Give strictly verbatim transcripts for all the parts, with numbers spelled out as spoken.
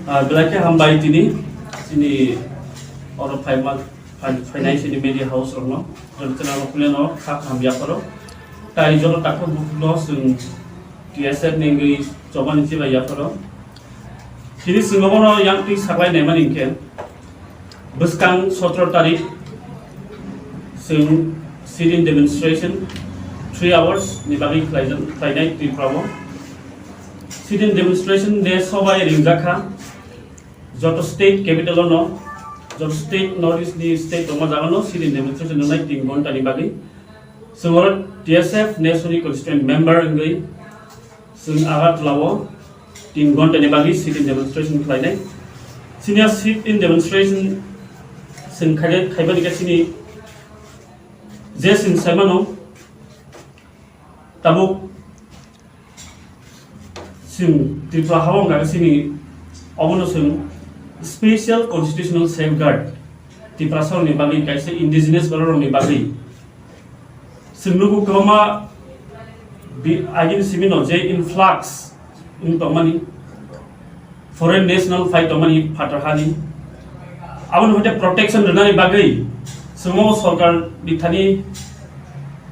Ah, belai khe hambai tini chini oro phaima, phai-, phainai chini media house rokno, joto channel rok no kha ham yapharo. Tai joto takhuk bukhuk no chwng T S F ni wngwi chobani chibai yapharo. Tini chwng obono yang twi saklai naimani hinkhe, bwskang sotro tarik chwng sit-in demonstration three hours ni bagwi khlaijak-, khlainai Tripura o. Sit-in demonstration de sobai ringjak kha. Joto state capital o no, joto state North East ni state tongma jaga no sit-in demonstration wngnai tin ghonta ni bagwi. Chwng oro T S F Nesoni constituent member wngwi chwng Agartala o tin ghonta ni bagwi sit-in demonstration khlainai. Chini a sit-in demonstration chwng khaide-, khaibani khe chini je chwng saimano tabuk Chwng Tripura ha-o wngkha khe chini obono chwng special constitutional safeguard Tiprasarokni bagwi kaisa indigenous bororokni bagwi. Chwng nugo kwbangma bi-, agini simino je influx wng tongmani, foreign national phai tongmani phatar hani. Aboni hoite protection rwnani bagwi chwng o sorkar ni thani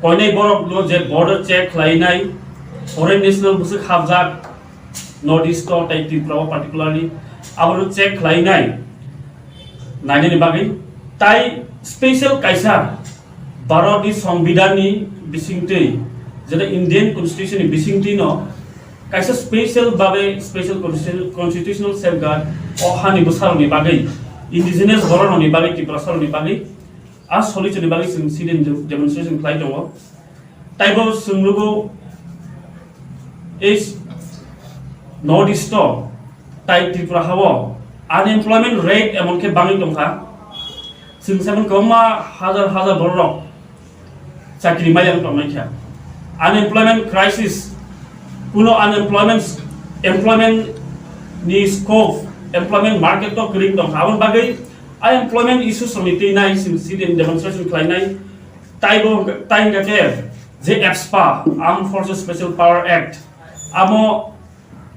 koinai borok no je border check khlainai, foreign national bwswk hapjak North East o tei Tripura o particularly abono check khlainai nainani bagwi tai special kaisa Bharatni Songbidanni bisingtwi, jeta Indian Constitution ni bisingtwi no kaisa special babe special constitu-, constitutional safeguard o hani bwsarokni bagwi, indigenous bororokni bagwi, Tiprasarokni bagwi a solution ni bagwi chwng sit-in de-, demonstration khlai tongo. Taibo chwng nugo ei North East o tai Tripura ha-o unemployment rate emon khe bangwi tongkha. Chwng saimano kwbangma hazar hazar bororok chakri maya wng tongmani kha. Unemployment crisis, kuno unemployment, employment ni scope, employment market to kwrwi tongkha. Aboni bagwi unemployment issues rokni twi nai chwng sit-in demonstration khlainai. Taibo, tai hwnkha khe je AFSPA, Armed Forces Special Power Act, amo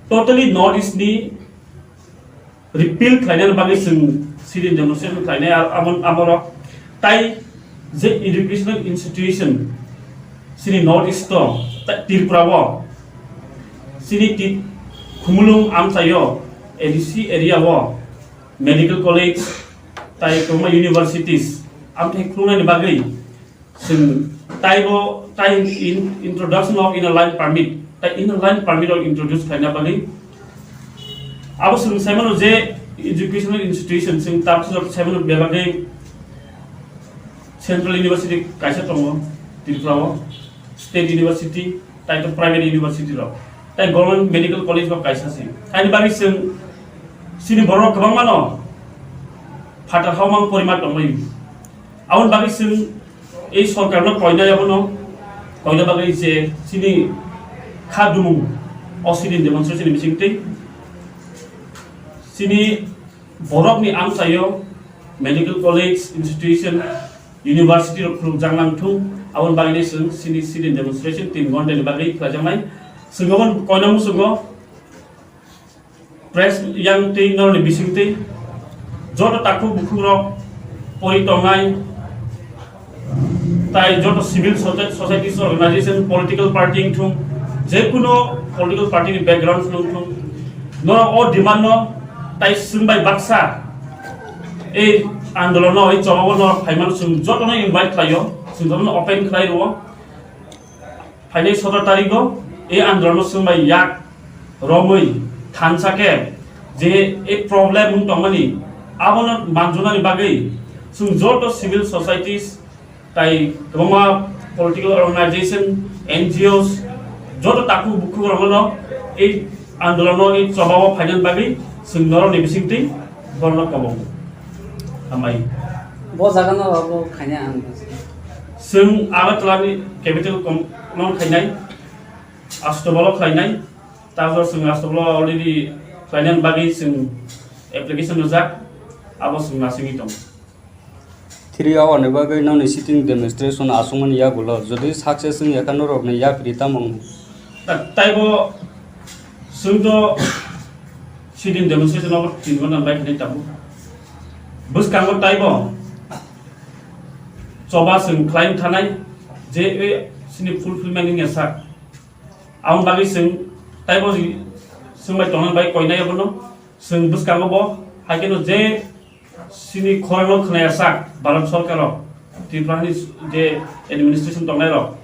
totally North East ni repeal khlainani bagwi chwng sit-in demonstration khlainai, ar amo, amorok tai je educational institution chini North East o, tai Tripura o, chini ti Khumulwng amchaio A D C area o medical college tai kwbangma universities amthai khulungnani bagwi Chwng taibo tai in-, introduction of inner line permit, tai inner line permit rok introduce khlaina bagwi. Abo chwng saimano je educational institution chwng tabuk saimano bebagwi Central University kaisa tongo Tripura o, State University, tai to private university rok, tai Government Medical College rok kaisa se. Aini bagwi chwng chini borok kwbangmano phatar haumang porima tonglaio. Aboni bagwi chwng ei sorkarno koinai abono koina bagwi je chini kha dumung o sit-in demonstration ni bisingtwi chini borokni amchaio medical college, institution, university rok khulukjak nang thung, aboni bagwi chwng chini sit-in demonstration tin ghonta ni bagwi khlaijaknai. Chwng aboni koina muchungo press yang twi norni bisingtwi joto takhuk bukhukrok pori tongnai tai joto civil soci-, societies organization, political party wngthung, jekuno political party ni background wngthung, norok o demand no tai chwng bai baksa ei andolon no, ei choba o norok phaimano chwng jotono invite khlaio, chwng jotono open khlai rwo. Phainai sotoro tarigo e andolon swngbai yak romwi thansa khe je e problem wng tongmani abono manjunani bagwi chwng joto civil societies tai kwbangma political organization, N G Os, joto takhuk bukhuk rokno e andolono e chobao phainani bagwi chwng norokni bisingtwi borokno kobongo. Hambai. Bo jagano abo khaina ang. Chwng Agartala ni capital kom-, no khainai. Astobalo khlainai, tabok chwng Astobalo already khlainani bagwi chwng application rwjak, abo chwng nasingwi tongo. Three hour ni bagwi nokni sitting demonstration aswkmani yagulo, jodi success wngya khe norokni yapri tamo wngmani? Ta-, taibo chwngto Sit-in demonstration obo tin ghonta bai khwnai tabuk. Bwskango taibo choba chwng khlai thanai je e sini fulfillment wngya sak. Aboni bagwi chwng taibo swngbai tongnai bai koinai abono chwng bwskango bo hai kheno je sini khorangno khwnaya sak Bharat Sorkaro, Tripura ni je administration tongnai rok,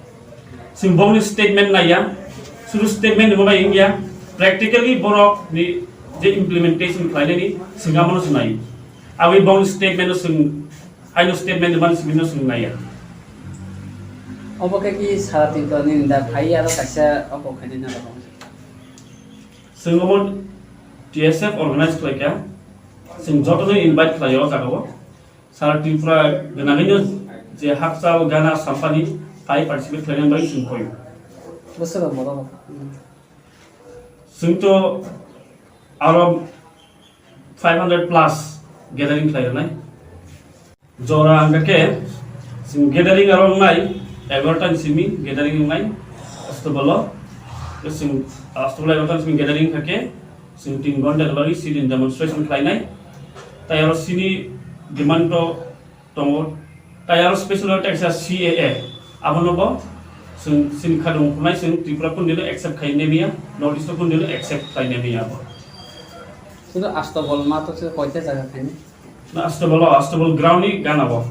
chwng bongni statement naiya, suru statement ni bai wngya, practically borok ni je implementation khlainani chwng abono chwng nai. Aboni bongni statement no chwng, aino statement ni bani chwng no chwng naiya. Obo khe ki sara Tripura ni da phai aro kaisa oko khainai na rok. Chwng obo T S F organize khlaikha, chwng jotono invite khlaio o jagao. Sara Tripura gwnangwino je hakchal gana sampani tai participate khlainani bagwi chwng koi. Bwswk rok bono. Chwng to aro five hundred plus gathering khlai rwnai. Jora hwnkha khe chwng gathering aro wngnai egarota ni simi gathering wngnai Astobalo. Chwng Astobalo egarota ni simi gathering wngkha khe chwng tin ghonta ni bagwi sit-in demonstration khlainai. Tai aro chini demand to tongo. Tai aro special oro teksa C A A, abono bo chwng chini khadong khunai chwng Tripura kundilo accept khai nemiya, North East kundilo accept khai nemiya abo. Sudu Astobal ma to se koita jaga khaini? Na Astobal, Astobal ground ni gana bo.